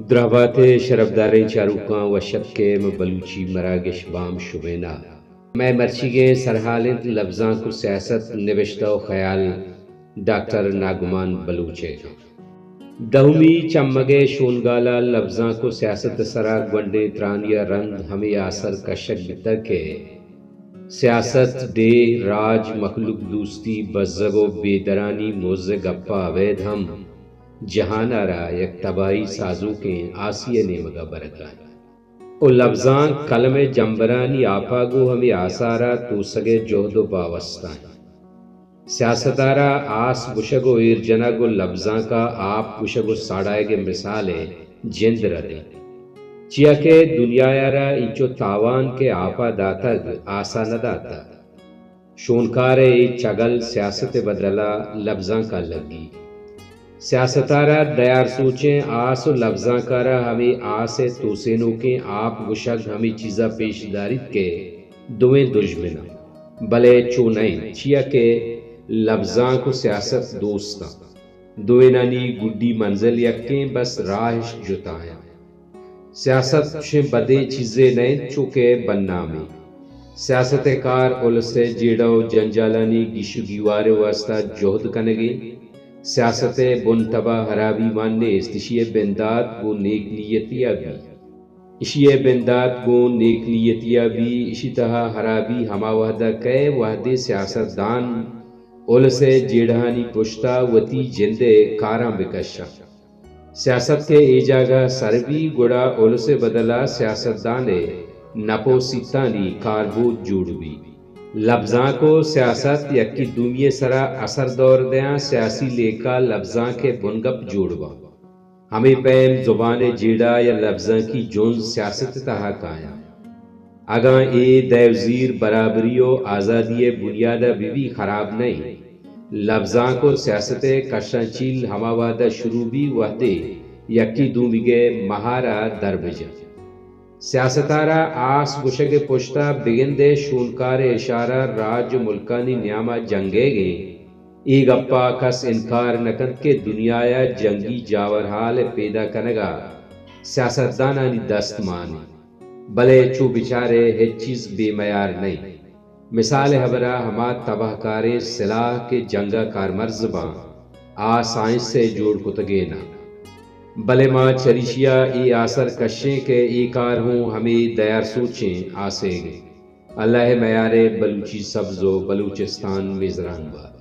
دراہ بات ئے شرپداریں چاروکاں، وش اتک ئے مں بلوچی مراگش بام شمئے ناہ۔ مئے مرچیگیں سرھال انت لبزانک و سیاست، نبشتہ و خیال ڈاکٹر ناگمان بلوچ ء۔ دہمی چمگ ء شونگال ء لبزانک و سیاست ء سرا گونڈیں ترانی ء رند ہمے آسر کشگ بیتگ کہ سیاست، ڈیھ، راج، مخلوق دوستی، بزگ و بے درانی موز ء گپ ء ابید ہم جہان ء را یک تباہی سازوکیں آسی ء نیمگ ء برگ ء انت۔ و لبزانک کلم ء جمبرانی آپ ء گوں ہمے آسار ء توسگ ء جہد و باوستاں انت۔ سیاست ء را آس گوشگ و ایر جنگ و لبزانک ء آپ گوشگ و ساڑایگ ء مثال ء جند رد انت۔ چیا کہ دنیا ء را اینچو تاوان کہ آپ ء داتگ، آس ء نہ داتگ۔ شونکار ء اے چگل سیاست ء بدل ء لبزانک ء لگی۔ سیاست ء را دیار سوچیں آس و لبزانک ء را ہمے آس ء توسینوکیں آپ گوشگ ہمے چیز ء پیش داریت کہ دوئیں دژمن انت، بلے چو نہ انت، چیا کہ لبزانک و سیاست دوست انت۔ دوئینانی گڈی منزل یکیں، بس راہش جتا انت۔ سیاست چشیں بدیں چیزے نہ انت، چو کہ بدنامے۔ سیاست ء کار الس ء جیڑہ و جنجالانی گیش و گیوار ء واستا جہد کنگے۔ سیاست ء بن تبا ہرابی مان نیست، اشی ء بندات گوں نیک نیتی ء بی۔ اشی ء بندات گوں نیک نیتی ء بی، اشی تہا ہرابی ہما وہد ء کئے وہدے سیاست دان الس ء جیڑہانی پشتا وتی جند ء کاراں بکشاں۔ سیاست کہ اے جاگہ سر بی، گڑا الس ء بدل ء سیاستدان ء نپ و سیتانی کاربود جوڑ بی۔ لبزانک و سیاست یکی دومی ء سرا اثر دور دیاں، سیاسی لیکہ لبزانک ء بنگپ جوڑ باں۔ ہمے پیم زبان ء جیڑہ یا لبزانکی جنز سیاست ء تہا کایاں۔ اگاں اے دئیوزیر برابری و آزادی ء بنیاد ء بہ بی، خراب نہ انت۔ لبزانک و سیاست ء کشاں چیل ہما وہد ء شروع بی، وہدے یکی دومیگ ء مہار ء در بہ جنت۔ سیاست ء را آس گوشگ ء پشت ء بگندئے شونکار ء اشارہ راج و ملکانی نیام ء جنگیگ انت۔ اے گپ ء کس انکار نہ کنت کہ دنیا ء جنگی جاورحال ء پیدا کنگ ء سیاستدانانی دست مان انت۔ بلے چو بچارئے ہچ چیز بے میار نہ انت۔ مثال ء ہبرا ہما تباہکاریں سلاہ کہ جنگ ء کارمرز باں، آ سائنس ء جوڑ کتگین انت۔ بلے ما چریشیا اے آسر کشیں کہ اے کار ہوں ہمے دیار سوچیں آسیگ انت۔ اللہ ء میار ء بلوچی سبز و بلوچستان میزران بات۔